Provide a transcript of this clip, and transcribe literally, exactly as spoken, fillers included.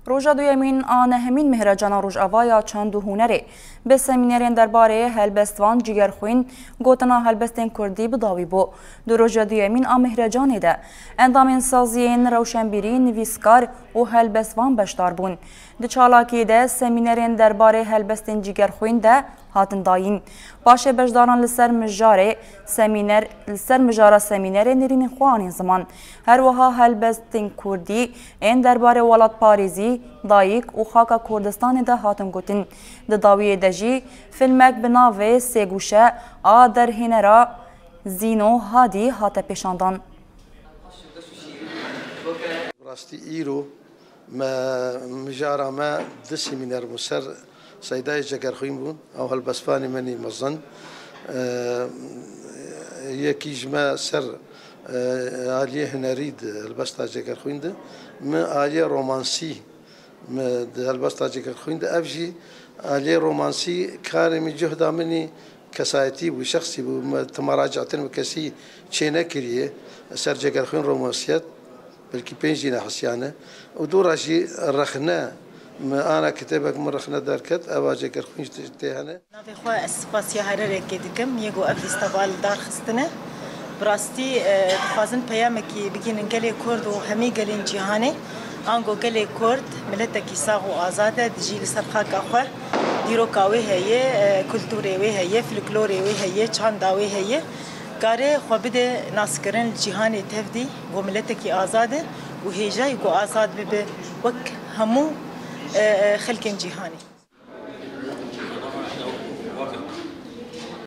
Roja duyemîn a nehemîn Mehrecana Rojava ya Çand û Hunerê bi semînerên derbarê helbestvan Cîgerxwîn gotina helbestên kurdî bi dawî bû. Di roja duyemîn a Mehrecanê de endamên saziyên rewşenbîrî, nivîskar û helbestvan beşdar bûn. Di çalakiyê de semînerên derbarê helbestên Cîgerxwîn de hatin dayîn. Paşê beşdaran li ser mijarê semîner, li ser mijara semînerê nêrînên xwe anîn ziman. Her wiha helbestên kurdî ên derbarê welatparêzî, dayik û xaka Kurdistanê de hatin gotin. Di dawiyê de jî filmek bi navê Sêgûşe a derhênera Zîno Hadî hate pêşandan. Rastî îro me mijara me du semîner bûn ser Seydayê Cegerxwîn bûn, ew helbestvanê min î mezin. Yekî ji me ser aliyê hunerî di helbesta Cegerxwîn de, min aliyê romansî min di helbesta Cegerxwîn de, ev jî aliyê romansî karê min, cuhda min î kesayetî bû, şexsî bû, min ti meraciatin bi kesî çênekiriye. Ser Cegerxwîn romansiyet belkî pênc jî nehesiyane û dora jî rexne min ana kitêbek min rexne derket, eva Cegerxwîn jî tê hene. Navê xwe ez spasiya Hererekê dikim, yê ku ev festîval dar xistine. Bi rastî, e, dixwazin peyamekî bigihînin gelê Kurd û hemî gelên cîhanê. Ango gelê Kurd miletekî sax û azad e, dijî li ser xaka xwe. Dîroka wê heye, e, kulturê wê heye, folklorê wê heye, çanda wê heye. Kare xwe bide naskirin li cîhanê tevdî ku miletekî azad e û hêjayî ku azad bibe wek hemû, e, e, xelkên cîhanê.